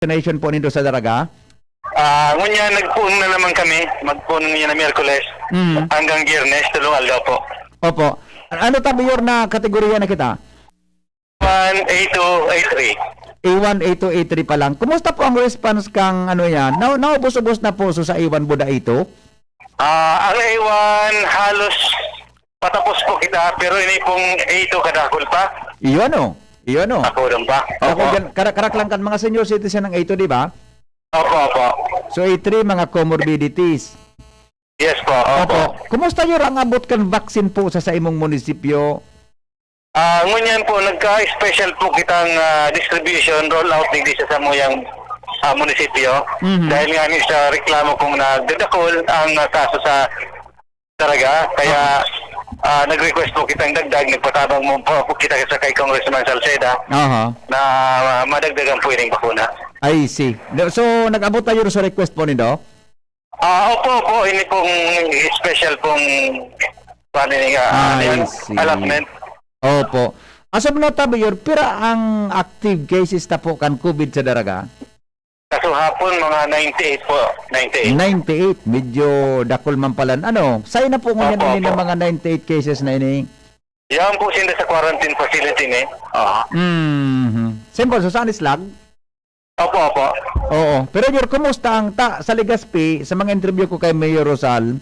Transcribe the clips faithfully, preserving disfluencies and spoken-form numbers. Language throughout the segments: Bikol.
vaccination po nindo sa Daraga? Ah, ngunyan, nagpoon na naman kami. Magpoon ngunyan na Miyerkules Mm. hanggang Biyernes, tulong aldaw po. Opo. Ano ta, Mayor, na kategorya na kita? One, A two, A three. A one, A two, A three pa lang. Kumusta po ang response kang ano yan? Na, naubos-ubos na po so sa A one, Buda A two? Ah, ang A one, halos patapos po kita, pero ini pong A two kadakul pa. Iyo, ano? Iyo, ano? Ako lang pa. Ako Opo. dyan, kara-, karak lang kan mga senior citizen ng A two, di ba? Opo, opo. So, A three, mga comorbidities. Yes po, opo. Opo. Kumusta, Yor, ang abot kan vaccine po sa, sa imong munisipyo? Ah, ngunyan po, nagka-special po kitang, ah, distribution, roll out digdi sa samuyang, ah, munisipyo. Mhm. Dahil nga ni sa reklamo kung nagdadakol ang, ah, kaso sa Daraga, kaya, ah, nag-request po kitang dagdag, nagpatabang mo po, po kita sa kay Congressman Salceda Aha. na, ah, madagdagan po ining bakuna. I see. So, nag-abot tayo sa request po nindo? Ah, opo, opo. Ini pong special pong, paano ni, ah, I ano yan? see. Allotment. Opo. Asam na ta, Mayor, pira ang active cases ta po kan COVID sa Daraga? Kaso hapon, mga ninety-eight po. Ninety-eight. Ninety-eight. Medyo dakul man pala. Ano, saan na po ngunyan Opo, ini ng opo. mga ninety-eight cases na ini? Yan po sinda sa quarantine facility ni. Ah. Mhm. Simple, so saan islag? Opo, opo. Oo. Pero, Mayor, kumusta ang ta-, sa Legazpi, sa mga interview ko kay Mayor Rosal,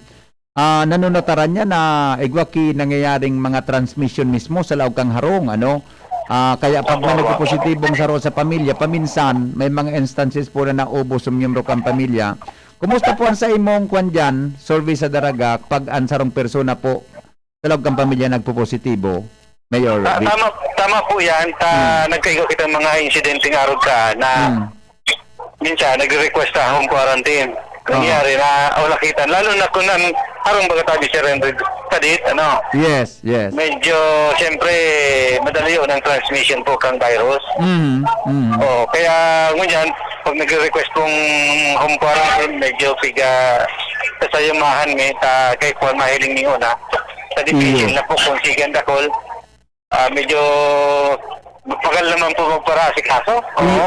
ah, nanunataran niya na igwa ki nangyayaring mga transmission mismo sa laog kang harong, ano? Ah, kaya pag Opo, may opo. nagpositibong saro sa pamilya, paminsan, may mga instances po na naubos ang miyembro kang pamilya. Kumusta po ang sa imong, kwan diyan, survey sa Daraga, pag ang sarong persona po sa laog kang pamilya nagpopositibo, Mayor Ta-, Vic? tama, tama po yan. Ta-, Hmm. nagkaigwa kitang mga insidenteng arog ka na Hmm. minsan nagre-request sa home quarantine. Oo. Nangyari na wala kita. Lalo na kung ang harong baga tabi, Sir Henry, sadit, ano? Yes, yes. Medyo, siyempre, madali yun ang transmission po kang virus. Mhm, mhm. Oo, kaya ngunyan, pag nagre-request pong home quarantine, medyo piga sasayumahan mi, ta kay kuwan mahiling mi una. Sa division Iyo. na po kung sigan dakol, ah, medyo mapagal naman po magparaasikaso. Oo.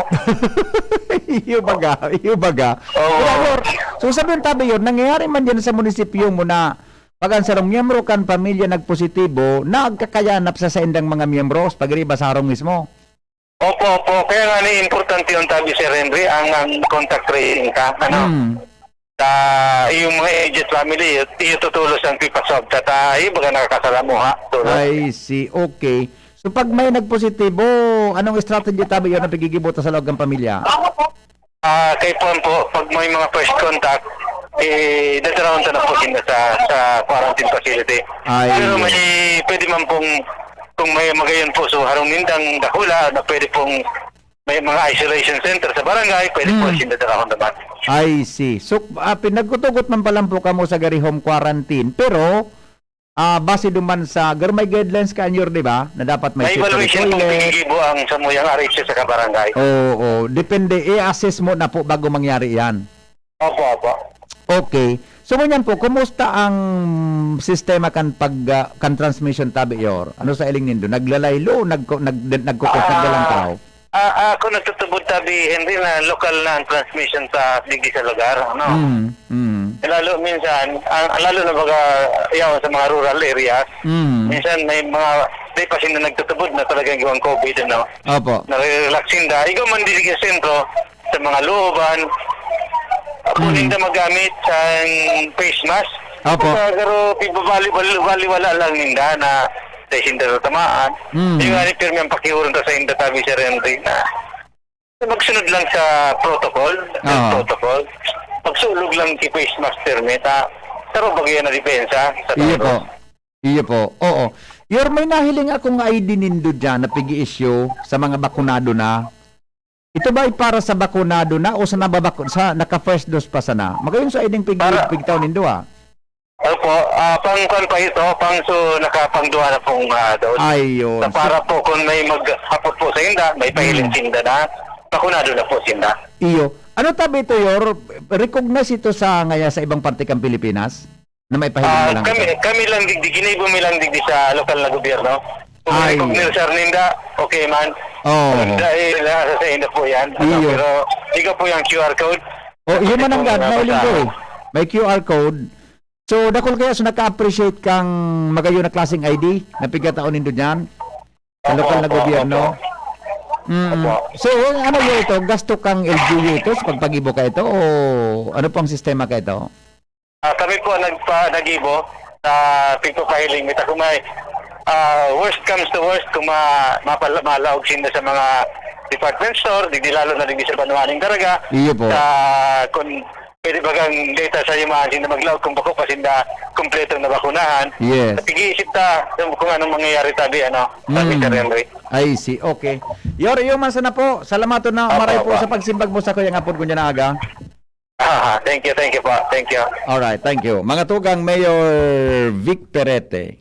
Iyo baga, iyo baga. Oo. Pero, Mayor, so sabi yung tabi yun, nangyayari man dyan sa munisipyo mo na pag ang sarong miyembro kan pamilya nagpositibo, nagkakayanap sa saindang mga miyembro, pag iba sa harong mismo? Opo, opo. Kaya nga ni importante yung tabi, Sir Henry, ang, ang contact tracing ka, ano? Hmm. Sa iyong mga immediate family, iyo tutulos ang pipaswab. Tata, iyo baga nakakasalamuha, tulos. I see. Okay. So, pag may nagpositibo, anong strategy tabi yun ang paggigibutan sa loob ng pamilya? Ah, kay Juan po, pag may mga first contact, eh, dadarahon ta na po sila sa, sa quarantine facility. Ay. Pero may, pwede man pong, kung may magayon po, so harong nindang dakula, na pwede pong may mga isolation center sa barangay, pwede po Hmm. sila dadarahon naman. I see. So, ah, pinagkutugot man pala po kamo sa gari home quarantine, pero, ah, base duman sa, garo may guidelines ka, Anyor, di ba? Na dapat may May separate evaluation pong toilet. pinigibo ang samuyang R H S sa kabarangay. Oo, depende. I-assess mo na po bago mangyari yan. Opo, opo. Okay. So, ngunyan po, kumusta ang sistema kan pag, ah, kan transmission tabi, Yor? Ano sa iling nindo? Naglalaylo, nagko-, nag-, nagkukos, Ah, naglalangkaw? ah, ah, ako nagtutubod tabi, Henry, na lokal na ang transmission sa, digdi sa lugar, ano? Mm, mm. Lalo minsan, ang, lalo na baga, yaw, sa mga rural areas, Mm. minsan may mga, may pasyente na nagtutubod na talagang gawang COVID, ano? Opo. Nare-relax sinda. Ikaw man, digdi sa sentro, sa mga looban, ako Mm. ninda magamit sa face mask. Opo. Sa garo, pibabali-, bali-, baliwala lang ninda na sa sinda tamaan. Mm. Yung nga ni, pirmi ang pakiuron ta sa inda, tabi, Sir Henry, na magsunod lang sa protocol, sa Oo. protocol. Magsulog lang si face mask, pirmi, ta, saro bagay na depensa sa Iyo virus. po. Iyo po. Oo. Yor, may nahiling akong I D nindo dyan na pig-i-issue sa mga bakunado na. Ito ba ay para sa bakunado na o sa nababako-, sa naka-first dose pa sana? Magayon sa I D pig-, Para pigtaw nindo, ah. Opo, ah, pang kwan pa ito, pang so nakapangduwa na pong, ah, dose. Ayun. Sa So para po kung may maghapot po sa inda, may pahiling Hmm. sinda na, bakunado na po sinda. Iyo. Ano tabi ito, Yor? Recognize ito sa ngaya sa ibang parte kang Pilipinas? Na may pahiling Ah, mo lang kami, ito? kami lang digdi, ginibo mi lang digdi sa lokal na gobyerno. Kung Ay. recognize, sir, ninda, okay man. Oo. Dahil nasa sa inyo po yan. Ano, Iyo. Pero ikaw po yung Q R code. O, iyo man ang Kung gad, mga Maulinggo kasama. eh. May Q R code. So, dakul kaya so naka-appreciate kang magayon na klaseng I D na pigkataon nindo dyan sa Opo, lokal na opo, gobyerno? opo. Mm. Opo. So, ano yun ito? Gasto kang L G U ito sa pagpagibo ka ito? O ano pong sistema ka ito? Ah, kami po ang nagpa, nagibo sa pigpapahiling. Mita kung may ah, worst comes to worst, kung ma, mapala, malaog sinda sa mga department store, digdi lalo na digdi sa Banwaning Daraga, Iyo po. Sa, kung pwede bagang data sa iyo, maasin na maglaog kung bako pa sinda kumpletong nabakunahan. Yes. At ig-iisip ta kung, kung anong mangyayari tabi, ano, Mm. Mister Henry. I see. Okay. Yor, iyo man sana po. Salamat na Opo, maray po opo. Sa pagsimbag mo sa kuyang apod ko niya na aga. Ah, thank you, thank you po. Thank you. Alright, thank you. Mga tugang, Mayor Vic Perete.